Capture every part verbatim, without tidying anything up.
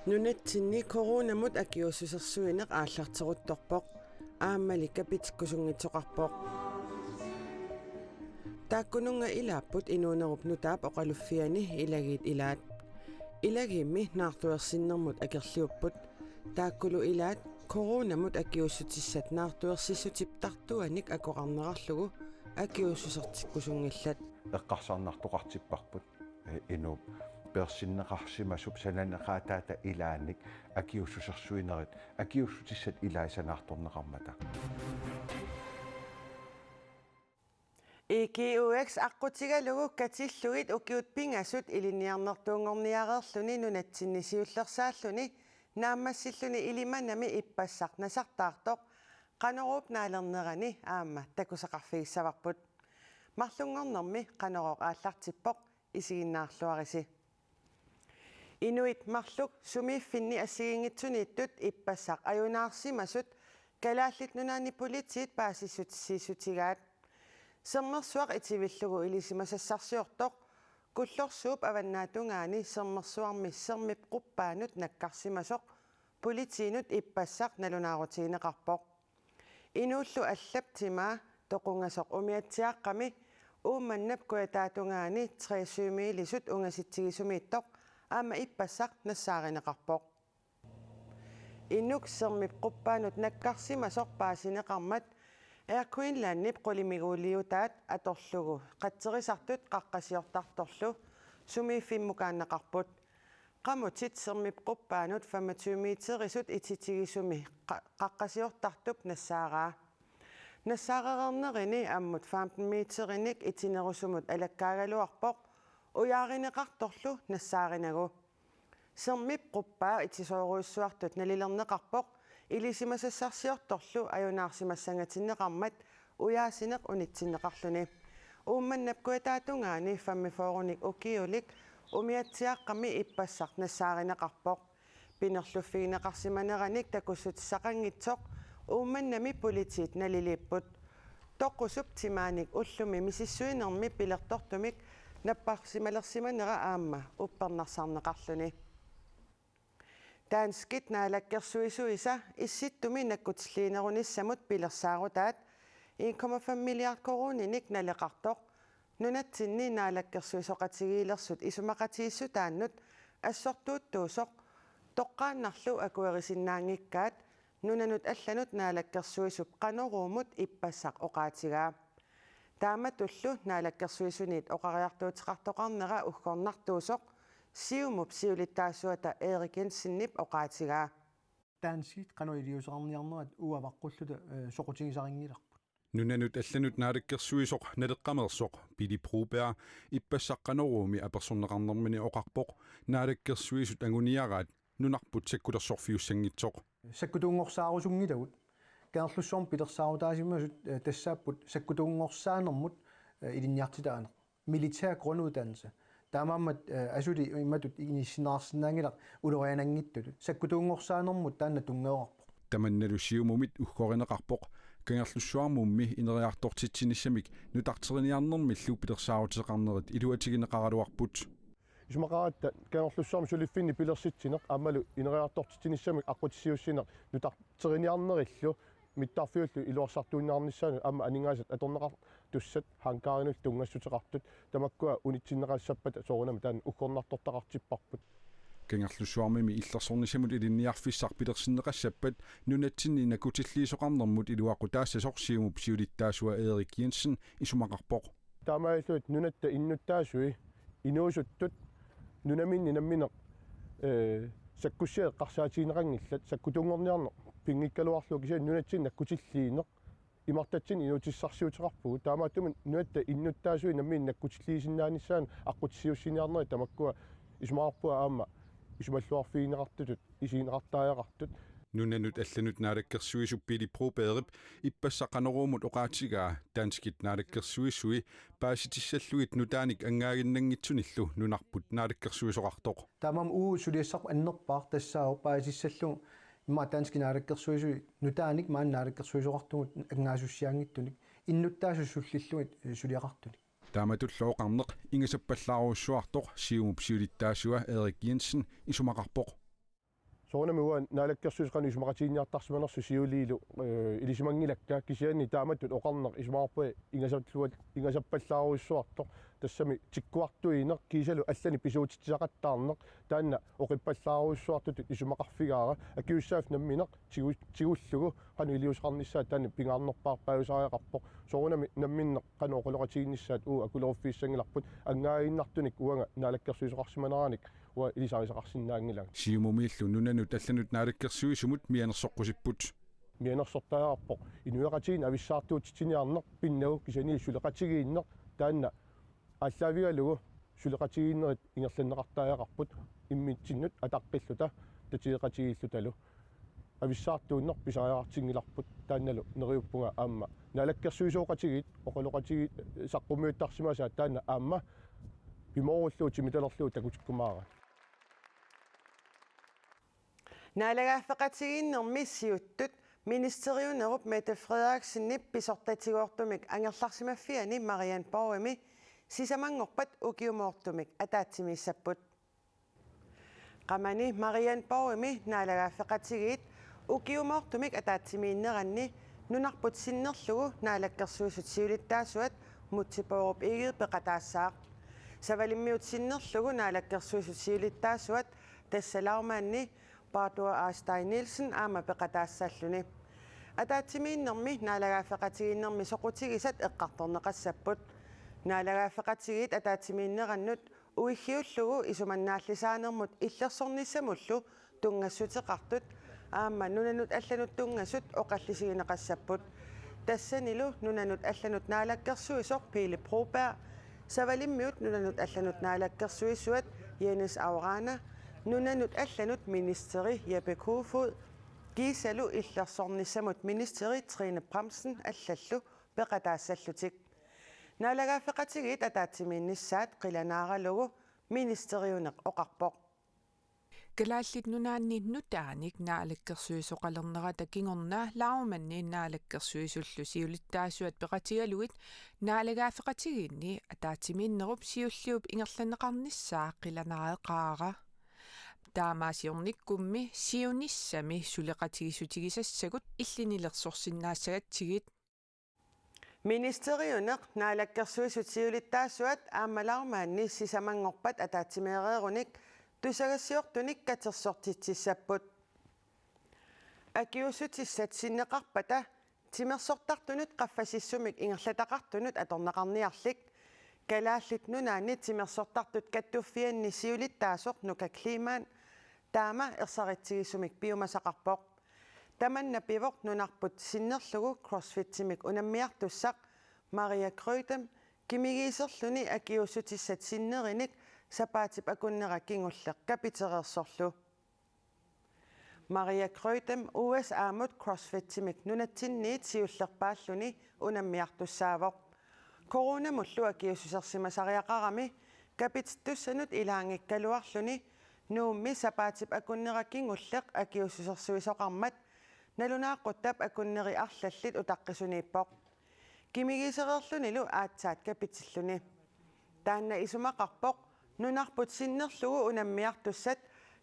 Nunatsinni coronamut akiuussusersuineq aallarteruttorpoq. Aammali kapitikkusunngitsoqarpoq. Taakkununnga ilaapput inuunerup nutaap oqaluffiani ilagiit ilaat. Ilagiimmi naartuersinnermut akerliupput. Taakkulu ilaat coronamut akiuussutissat naartuersissutip tartuanik akoqarnerarlugu akiuussusertikkusunngillat. Eqqarsarnartoqartipparput, eh, inuup peersinneqarsimasup sananeqaataata ilaanik akiuussusersuinerit akiuussutissat ilaat sanaartorneqarmata. I G U X aqqutigalugu katillugit ukiut pingasut ilinniarnertuunngorniareerluni nunatsinni siullersaalluni naammassilluni Ilimanami ippassaq nasartaartoq Qanoruup naalernerani aamma takusaqarfigissavarput. Marlunngornermi Qanorooq aallartippoq, isiginnaarluarisi. Inuit marluk sumiiffinni assigiinngitsuniittut ippassaq ajunaarsimasut Kalaallit Nunaanni Politiit paasissutissiissutigaat. Sermersuaq itivillugu ilisimasassarsiortoq Kullorsuup avannaatungaani Sermersuarmi sermip quppaanut nakkarsimasoq politiinut ippassaq nalunaarutigineqarpoq. Inuullu allap timaa toqungasoq umiatsiaaqqami Uummannap kujataatungaani tre sømilisut ungasitsigisumiittoq aamma ippassaq nassaarineqarpoq. Inuk sermip quppaanut nakkarsimasoq paasineqarmat Air Greenlandip qulimiguuliutaat atorlugu qatserisartut qaqqasiortartorlu sumiiffimmukaanneqarput. Qamutit sermip quppaanut femogtyve meterisut ititigisumi qa-, qaqqasiortartup nassaaraa. Nassaarereernerini ammut femten meterinik itinerusumut alakkaagaluarpoq, ujaarineqartorlu nassaarinagu. Sermip quppaa itisoorujussuartut nalilerneqarpoq, ilisimasassarsiortorlu ajunaarsimassangatinneqarmat ujaasineq unitsinneqarluni. Uummannap kujataatungaani femogfyrrenik ukiulik umiatsiaaqqami ippassaq nassaarineqarpoq. Pinerluffigineqarsimaneranik takussutissaqanngitsoq Uummannami politiit naliliipput. Toqusup timaanik ullumi misissuinermi pilertortumik napparsimalersimanera aamma uppernarsarneqarluni. Danskit naalakkersuisuisa Issittumi nakkutilliinerunissamut pilersaarutaat en komma fem milliard koruuninik naleqartoq nunatsinni naalakkersuisoqatigiilersut isumaqatigiissutaannut assortuuttuusoq toqqaannarlu akuerisinnaanngikkaat nunanut allanut naalakkersuisup Qanoruumut ippassaq oqaatigaa. Taamatullu naalakkersuisuniit oqariartuuteqartoqarnera uggornartuusoq Siumup siulittaasuata Erik Jensenip oqaatigaa. Danskit qanoq iliuuseqarniarnerat uagut avaqqulluta, eh, soqutigisarinngilarput. Nunanut allanut naalakkersuisoq Naleqqameersoq Pele Broberg ippassaq Qanoruumi apersorneqarnermini oqarpoq naalakkersuisut anguniaraat nunarput sakkulersorfiussanngitsoq. Sakkutuunngorsaarusunngilagut. Kangerlussuarmi pilersaarutaasimasut, eh, tassaapput sakkutuunngorsaanermut, eh, ilinniartitaaneq. Militær grunduddannelse. Taamaammat, eh, asuli imatut inissinneqarsinnaanngilaq uloriananngitsutut. Sakkutuunngorsaanermut taanna tunngaveqarpoq. Tamannalu Siumumit uggorineqarpoq Kangerlussuarmummi ineriartortitsinissamik nutarteriniarnermillu pilersaaruteqarnerit iluatigineqaraluarput. Isumaqaratta Kangerlussuarmi suliffinni pilersitsineq aammalu ineriartortitsinissamik aqqutissiuussineq nutarteriniarnerillu mittarfiullu iluarsartuinnaarnissaanut aamma aningaasat atorneqartussat hangaarinullu tunngassuteqartut tamakkua unitsinneqassappata soorunami taanna uggornartortaqartipparput. Kangerlussuarmimi illersornissamut ilinniarfissaq pilersinneqassappat nunatsinni nakkutilliisoqarnermut iluaqutaassasoq Siumup siulittaasua Erik Jensen isumaqarpoq. Taamaalillutit nunatta innuttaasui inuusuttut nunaminni nammineq, eh, sakkussiat eqqarsaatigineqanngillat sakkutuunngorniarneq pinngikkaluarlugu kisianni nunatsinni nakkutilliineq imartatsinni inuutissarsiuteqarpugut. Taamaattumik nunatta innuttaasui nammineq nakkutilliisinnaanissaannut aqqutissiuussiniarnerit tamakkua isumaqarpunga aamma isumalluarfigineqartutut isigineqartariaqartut. Nunanut allanut naalakkersuisup Pele Brobergip ippassaq Qanoruumut oqaatigaa danskit naalakkersuisui paasitissallugit nutaanik angaaginnanngitsunillu nunarput naalakkersuisoqartoq. Taamaammat uagut suliassarput annerpaaq tassaavoq paasissallugu immaqa danskit naalakkersuisui nutaanik maani naalakkersuisoqartugut angaasussiaanngitsunik innuttaasut sullillugit suliaqartunik. Taamatullu oqarneq ingasappallaarujussuartoq Siumup siulittaasua Erik Jensen isumaqarpoq. Soorunami uanga Naalakkersuisut qanoq isumaqatigiinniartarsimanersoq siuliilu, eh, ilisimanngilakka, kisianni taamatut oqarneq isumaqarpunga ingasalluat-, ingasappallaarujussuartoq, tassami tikkuartuineq kiisalu allanik pisuutitsisaqattaarneq, taanna oqippallaarujussuartutut isumaqarfigaara. Akiussaaffik nammineq tigu-, tigullugu qanoq iliuuseqarnissaa taanna pingaarnerpaarpaajusariaqarpoq. Soorunami namminneq qanoq oqaloqatigiinnissaat uagut akuleruffiissanngilarput, anngaaginnartunik uanga naalakkersuisoqarsimaneranik uanga ilisarisaqarsinnaanngilanga. Siumumiillu nunanut allanut naalakkersuisumut mianersoqqusipput. Mianersortariaqarpoq inuiaqatigiinni avissaartuutitsiniarneq pinnagu, kisianni suleqatigiinneq taanna aallaavigalugu suleqatigiinnerit ingerlanneqartariaqarput imminnut ataqqilluta tatigeqatigiillutalu. Avissaartuunneq pisariaqartinngilarput, taannalu neriuppunga aamma naalakkersuisooqatigiit oqaloqatigiit saqqummiuttarsimasaat taanna aamma pimoorullugu timitalerlugu takutikkumaaraat. Naalagaaffeqatigiinnermi siuttut ministeriunerup Mette Frederiksenip pisortatigoortumik angerlarsimaffiani Marienborgimi sisamanngorpat ukiumoortumik ataatsimiissapput. Qamani Marienborgimi naalagaaffeqatigiit ukiumoortumik ataatsimiinneranni nunarput sinnerlugu Naalakkersuisut siulittaasuat Múte Bourup Egede peqataassaaq. Savalimmiut sinnerlugu Naalakkersuisut siulittaasuat tassa lagmandi Bárður á Steig Nielsen aamma peqataassalluni. Ataatsimiinnermi naalagaaffeqatigiinnermi soqutigisat eqqartorneqassapput. Naalagaaffeqatigiit ataatsimiinnerannut uiggiullugu isumannaallisaanermut illersornissamullu tunngassuteqartut aamma nunanut allanut tunngasut oqallisigineqassapput. Tassanilu nunanut allanut naalakkersuisoq Pele Broberg, savalimmiut nunanut allanut naalakkersuisuat Jenis av Rana, nunanut allanut ministeri Jeppe Kofod kiisalu illersornissamut ministeri Trine Bramsen allallu peqataassallutik. Naalagaaffeqatigiit ataatsimiinnissaat qilanaaralugu ministeriuneq oqarpoq. Kalaallit Nunaanni nutaanik naalakkersuisoqalernerata kingorna lagmandi Naalakkersuisullu siulittaasuat peqatigalugit naalagaaffeqatigiinni ataatsimiinnerup siulliup ingerlanneqarnissaa qilanaareqaara. Taamaasiornikkummi siunissami suleqatigiissutigisassagut illinilersorsinnaassagatsigit. Ministeriuneq naalakkersuisut siulittaasuat aamma lagmandi sisamanngorpat ataatsimeereerunik tusagassiortunik katersortitsissapput. Akiuussutissat sinneqarpata timersortartunut qaffasissumik ingerlataqartunut atorneqarniarlik, Kalaallit Nunaanni Timersortartut Kattuffianni siulittaasoq Nuka Kleemann taama ersaritsigisumik piumasaqarpoq. Tamanna pivoq nunarput sinnerlugu crossfittimik unammiartussaq Maria Kreutem kimigiiserluni akiuussutissat sinnerinik sapaatip akunnera kingulleq kapitereersorlu. Maria Kreutem U S A-mut crossfittimik nunatsinniit siullerpaalluni unammiartussaavoq. Coronamullu akiuussusersimasariaqarami kapitittussanut ilaanngikkaluarluni Nuummi sapaatip akunnera kingulleq akiuussusersuisoqarmat nalunaaquttap akunneri arlallit utaqqisuniippoq. Kimigiisereerlunilu aatsaat kapitilluni. Taanna isumaqarpoq nunarput sinnerlugu unammiartussat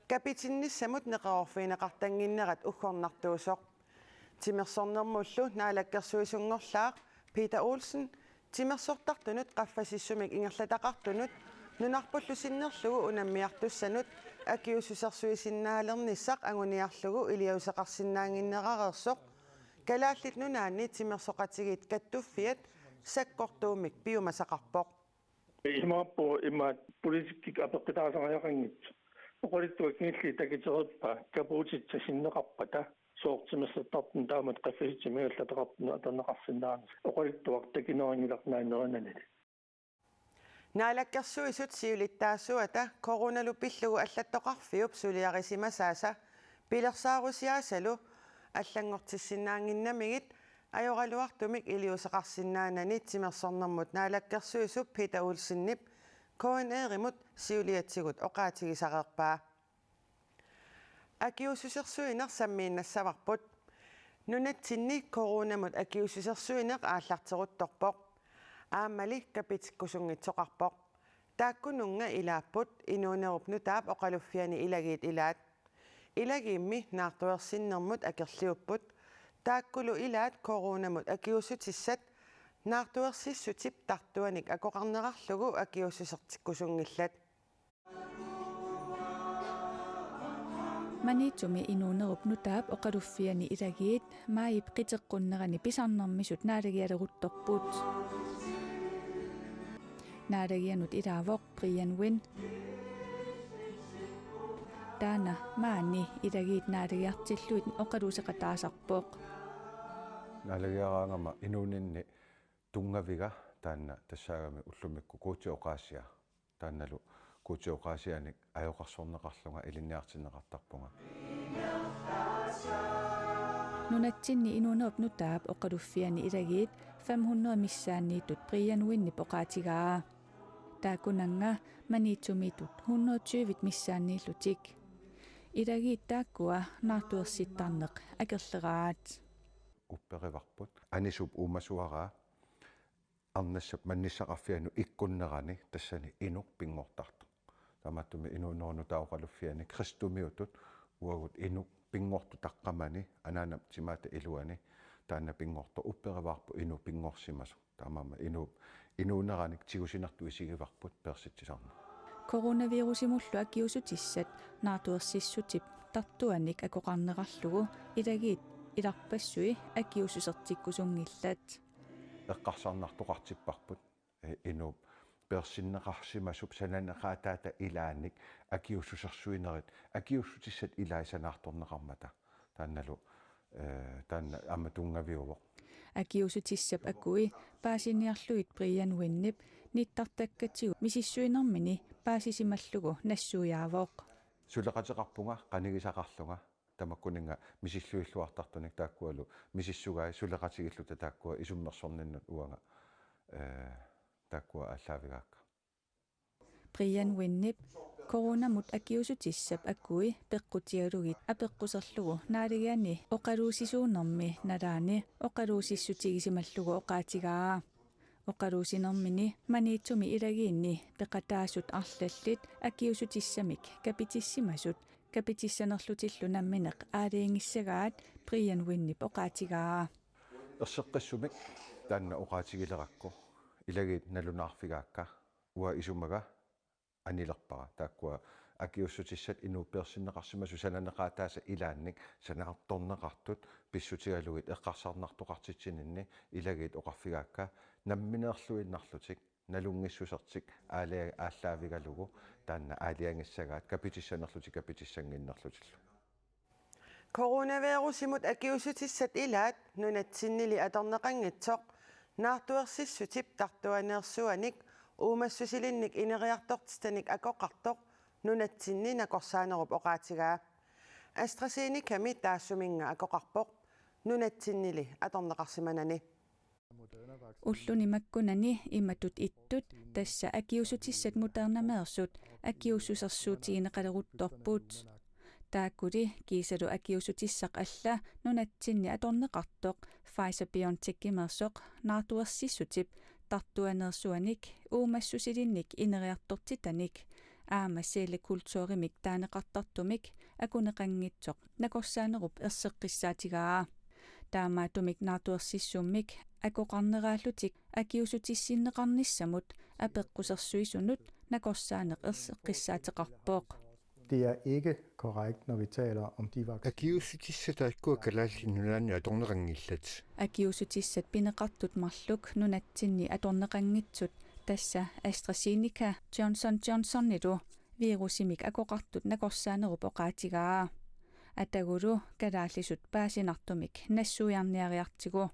kapitinnissamut neqeroorfigineqartannginnerat uggornartuusoq. Timersornermullu naalakkersuisunngorlaaq Peter Olsen timersortartunut qaffasissumik ingerlataqartunut nunarpullu sinnerlugu unammiartussanut akiuussusersuisinnaalernissaq anguniarlugu iliuuseqarsinnaannginnerareersoq Kalaallit Nunaanni Timersoqatigiit Kattuffiat sakkortuumik piumasaqarpoq. Isumaqarpunga imaat politikkikkut apeqqutaasariaqanngitsut. Oqaluttuaq kingulliit takitereerpaa kapuutitsa sinneqarpata sooq timersortartunut taamatut qaffasissumik ingerlataqartunut atorneqarsinnaanissaq. Oqaluttuaq takineqanngilaq naanerinanili. Naalakkersuisut siulittaasuata coronalu pillugu allattoqarfiup suliarisimasaasa pilersaarusiaasalu allanngortissinnaannginnamigit ajoraluartumik iliuuseqarsinnaanani timersornermut naalakkersuisup Peter Olsenip K N R-imut siuliatigut oqaatigisareerpaa. Akiuussusersuineq sammiinnassavarput. Nunatsinni coronamut akiuussusersuineq aallarteruttorpoq. aammali kapitikkusunngitsoqarpoq. Taakkununnga ilaapput inuunerup nutaap oqaluffiani ilagiit ilaat. Ilagiimmi naartuersinnermut akerliupput. Taakkulu ilaat coronamut akiuussutissat naartuersissutip tartuanik akoqarnerarlugu akiuussusertikkusunngillat. Maniitsumi inuunerup nutaap oqaluffiani ilagiit maajip qiteqqunnerani pisarnermisut naalagialeruttorput. Naalagianut ilaavoq Brian Wynn. Taanna maani ilagiit naalagiartillugit oqaluuseqataasarpoq. Naalagiaraangama inuuninni tunngaviga taanna tassaagami ullumikkut Guutip oqaasia. Taannalu Guutip oqaasianik ajoqersorneqarlunga ilinniartinneqartarpunga. Nunatsinni inuunerup nutaap oqaluffiani ilagiit fem hundrede missaanniittut Brian Wynnip oqaatigaa. Taakkunannga Maniitsumiittut hundrede tyve missaanniillutik. Ilagiit taakkua naartuersittarneq akerleraat. Upperivarput. Anisup uumasuaraa arnassap mannissaqarfianut ikkunnerani tassani inuk pinngortartoq. Taamaattumik inuunerup nutaap oqaluffiani kristumiutut uagut inuk pinngortoq taqqamani anaanap timaata iluani taanna pinngortoq upperivarput inuk pinngorsimasoq. Taamaammat inuk inuuneranik tigusinertut isigivarput peersitsisarneq. Coronavirusimullu akiuussutissat naartuersissutip tartuanik akoqarnerarlugu ilagiit ilarpassui akiuussusertikkusunngillat. Eqqarsarnartoqartipparput, eh, inuup peersinneqarsimasup sananeqaataata ilaannik akiuussusersuinerit akiuussutissat ilaat sanaartorneqarmata. Taannalu, eh, taanna aamma tunngaviuvoq. Akiuussutissap akui paasiniarlugit Brian Wynnip nittartakkatigut misissuinermini paasisimallugu nassuiaavoq. Suleqateqarpunga qanigisaqarlunga tamakkuninnga misissuilluartartunik taakkualu misissugai suleqatigiilluta taakkua isummersorninnut uanga, eh, taakkua aallaavigaakka. Brian Wynnip coronamut akiuussutissap akui peqqutigalugit apeqquserlugu naalagiani oqaluussisuunermi nalaani oqaluussissutigisimallugu oqaatigaa. Oqaluussinermini Maniitsumi ilagiinni peqataasut arlallit akiuussutissamik kapitissimasut kapitissanerlutillu nammineq aalajangissagaat Brian Wynnip oqaatigaa. Erseqqissumik taanna oqaatigilerakku ilagiit nalunaarfigaakka uanga isumaga anilerpara. Taakkua akiuussutissat inuup peersinneqarsimasut sananeqaataasa ilaannik sanaartorneqartut pissutigalugit eqqarsarnartoqartitsininni ilagiit oqarfigaakka nammineerluinnarlutik nalunngissusertik aala-, aallaavigalugu taanna aalajangissagaat kapitissanerlutik kapitissannginnerlutillu. Coronavirusimut akiuussutissat ilaat nunatsinnili atorneqanngitsoq naartuersissutip tartuaneersuanik uumassusilinnik ineriartortitanik akoqartoq nunatsinni nakorsaanerup oqaatigaa. AstraZenecami taassuminnga akoqarpoq nunatsinnili atorneqarsimanani. Ulluni makkunani imatut ittut tassa akiuussutissat Modernameersut akiuussusersuutigineqaleruttorput. Taakkuli kiisalu akiuussutissaq alla nunatsinni atorneqartoq Pfizer-BioNTechimeersoq naartuersissutip tartuaneersuanik uumassusilinnik ineriartortitanik aamma cellekulturimik taaneqartartumik akuneqanngitsoq nakorsaanerup erseqqissaatigaa. Taamaattumik naartuersissummik akoqarneraallutik akiuussutissinneqarnissamut apeqqusersuisunut nakorsaaneq erseqqissaateqarpoq. Det er ikke korrekt, når vi taler om de vacciner. Akiuussutissat taakkua Kalaallit Nunaanni atorneqanngillat. Akiuussutissat pineqartut marluk nunatsinni atorneqanngitsut tassa AstraZeneca Johnson Johnsonilu virusimik akoqartut nakorsaanerup oqaatigaa. Atagulu kalaallisut paasinartumik nassuiarniariartigu.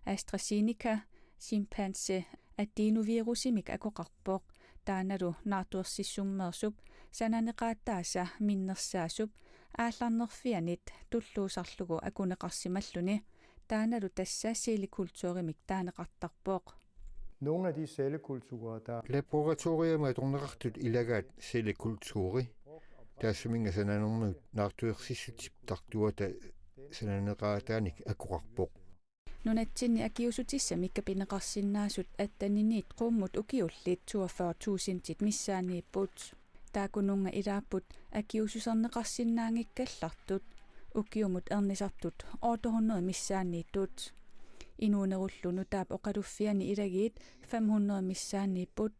AstraZeneca chimpanse adenovirusimik akoqarpoq. Taannalu naartuersissummeersup sananeqaataasa minnersaasup aallarnerfianit tulluusarlugu akuneqarsimalluni. Taannalu tassa cellekulturimik taaneqartarpoq. Nogle af de cellekulturer, der Laboratoriami atorneqartut ilagaat cellekulturi. Taassuminnga sananermut naartuersissutip tartuata sananeqaataanik akoqarpoq. Nunatsinni akiuussutissamik kapineqarsinnaasut atteniniit quummut ukiullit toogfyrre tusindit missaanniipput. Taakkununnga ilaapput akiuussuserneqarsinnaanngikkallartut, ukiumut ernisartut otte hundrede missaanniittut. Inuunerullu nutaap oqaluffiani ilagiit fem hundrede missaanniipput,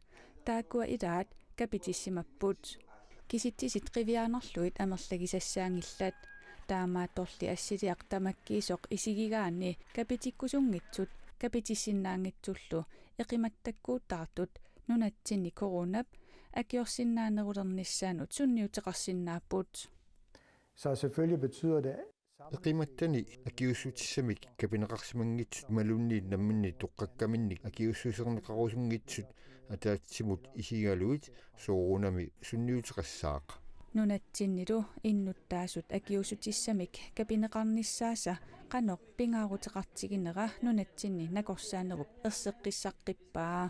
taakkua ilaat kapitissimapput. Kisitsisit qiviaannarlugit amerlagisassaanngillat. Taamaattorli assiliaq tamakkiisoq isigigaanni kapitikkusunngitsut kapitissinnaanngitsullu eqimattakkuutaartut nunatsinni coronap akiorsinnaanerulernissaanut sunniuteqarsinnaapput. Så selvfølgelig betyder det, eqimattani akiuussutissamik kapineqarsimanngitsut imaluunniit namminneq toqqakkaminnik akiuussuserneqarusunngitsut ataatsimut isigalugit soorunami sunniuteqassaaq. Nunatsinnilu innuttaasut akiuussutissamik kapineqarnissaasa qanoq pingaaruteqartiginera nunatsinni nakorsaanerup erseqqissaqqippaa.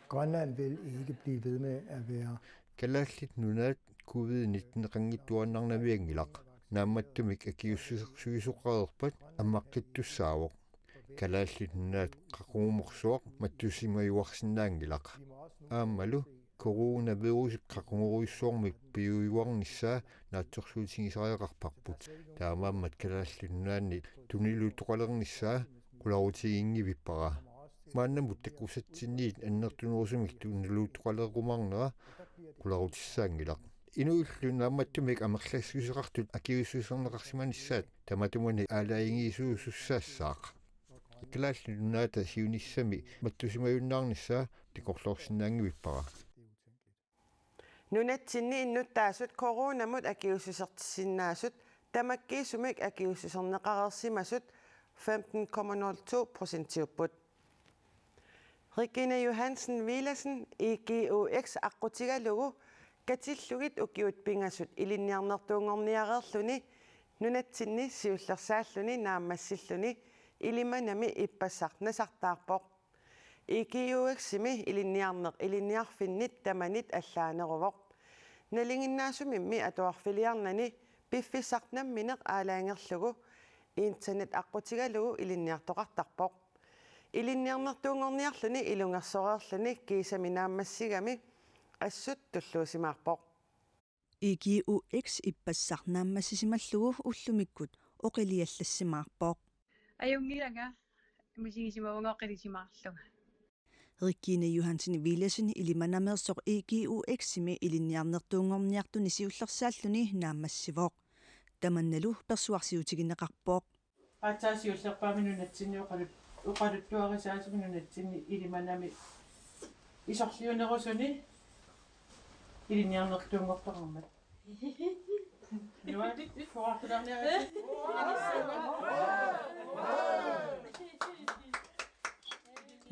Grønland vil ikke blive ved med at være. Kalaallit Nunaat covid nitteneqanngittuaannarnavianngilaq. Naammattumik akiuussusersuisoqareerpat ammaqqittussaavoq. Kalaallit Nunaat qaqugumorsuaq mattussimajuarsinnaanngilaq. Aammalu coronavirusip qaqugorujussuarmik piujuarnissaa naatsorsuutigisariaqarparput. Taamaammat Kalaallit Nunaanni tuniluuttoqalernissaa qularutiginngivippara. Maannamut takusatsinniit annertunerusumik tuniluuttoqalerumaarnera qularutissaanngilaq. Inuillu naammattumik amerlassuseqartut akiuussuserneqarsimanissaat tamatumani aalajangiisuusussaassaaq. Kalaallit Nunaata siunissami mattusimajunnaarnissaa takorloorsinnaanngivippara. Nunatsinni innuttaasut coronamut akiuussusertissinnaasut tamakkiisumik akiuussuserneqareersimasut femten komma nul to procentiupput. Regine Johansen Villadsen I G U X aqqutigalugu katillugit ukiut pingasut ilinniarnertuunngorniareerluni nunatsinni siullersaalluni naammassilluni Ilimanami ippassaq nasartaarpoq. I G U X-imi ilinniarneq ilinniarfinnit tamanit allaaneruvoq. Nalinginnaasumimmi atuarfiliarnani piffissaq nammineq aalajangerlugu internet aqqutigalugu ilinniartoqartarpoq. Ilinniarnertuunngorniarluni ilungersoreerluni kiisami naammassigami assut tulluusimaarpoq. I G U X ippassaq naammassisimallugu ullumikkut oqiliallassimaarpoq. Ajunngilanga misigisimavunga oqilisimaarlunga. Regine Johansen Villadsen Ilimanameersoq I G U X-imi ilinniarnertuunngorniartuni siullersaalluni naammassivoq. Tamannalu persuarsiutigineqarpoq. Aatsaat siullerpaamik nunatsinni oqalut-, oqaluttuarisaasumik nunatsinni Ilimanami isorliunerusuni ilinniarnertuunngortoqarmat. Nuann-, fuartularniaritsi.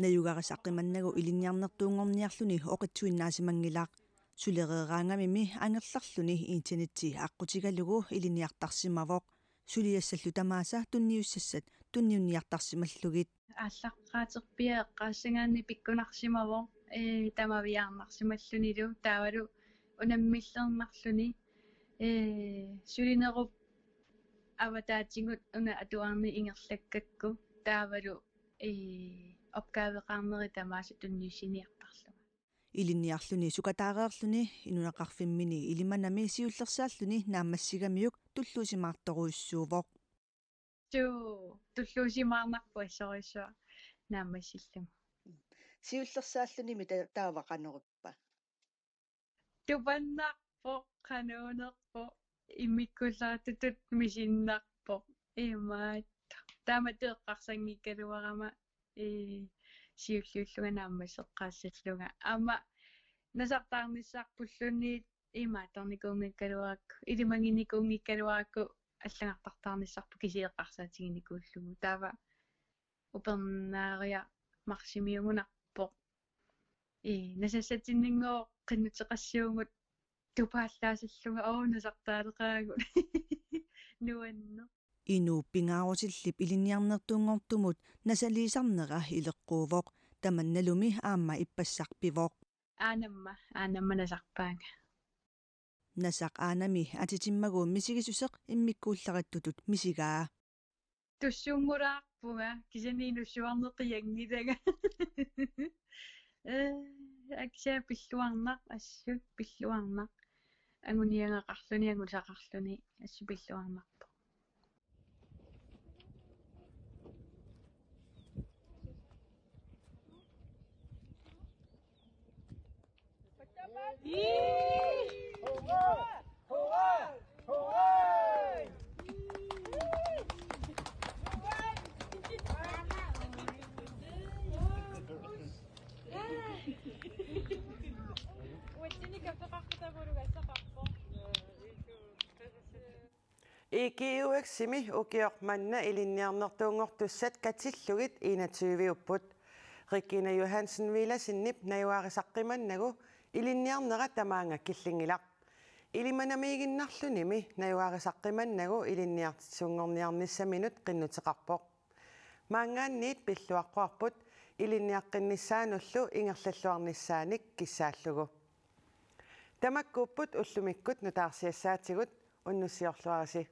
Najugarisaqqimannagu ilinniarnertuunngorniarluni oqitsuinnaasimanngilaq. Sulereeraangamimi angerlarluni internetti aqqutigalugu ilinniartarsimavoq. Suliassallu tamaasa tunniussassat tunniunniartarsimallugit. Aallaqqaaterpiaq eqqaassagaanni pikkunarsimavoq, ee, tamaviaarnarsimallunilu taavalu unammillernarluni, ee, sulinerup avataatigut una atuarneq ingerlakkakku taavalu, ee, opgaveqarneri tamaasa tunniussiniartarlunga. Ilinniarluni sukataareerluni nunaqarfimmini Ilimanami siullersaalluni naammassigamiuk tulluusimaartorujussuuvoq. Suu, tulluusimaarnarpoq assorsuaq naammassillugu. Siullersaallunimi ta-, taava qanorippa? Tupannarpoq, qanuunerpoq, immikkuullartutut misinnarpoq. Imaattoq. Taamatut eqqarsanngikkaluarama, ee, siulliullunga naammasseqqaassallunga. Aamma nasartaarnissarpulluunniit imaattornikuunngikkaluarakku, ilimaginikuunngikkaluarakku allagartartaarnissarput kisianni eqqarsaatiginikuullugu. Taava upernaariarsimagunarpoq. Ee, nasassatinninngooq qinnuteqassuugut tupaallaasallunga, oo, nasartaaleqaagut. Nuanneq. Inuup pingaarutillip ilinniarnertuunngortumut nasaliisarnera ileqquuvoq. Tamannalumi aamma ippassaq pivoq. Aanamma, aanamma nasarpaanga. Nasaq aanami atitimmagu misigissuseq immikkuullarittutut misigaa. Tussuunngulaarpoq. Uunga, kisianni inuusuarneq qianngilanga. Eh, aksia pilluarnaq, assut pilluarnaq. Anguniagaqarluni, angusaqarluni, assut pilluarnarpoq. I G H X-imi ukioq manna ilinniarnertuunngortussat katillugit enogtyve-upput. Regina Johansen Villadsenip najugarisaqqimmannagu ilinniarnera tamaanga killinngilaq. Ilimanamiiginnarlunimi najugarisaqqimmannagu ilinniartitsisunngorniarnissaminut qinnuteqarpoq. Maanngaanniit pilluaqquarput ilinniaqqinnissaanullu ingerlalluarnissaanik kissaallugu. Tamakkuupput ullumikkut nutaarsiassaatigut, unnussiorluarisi.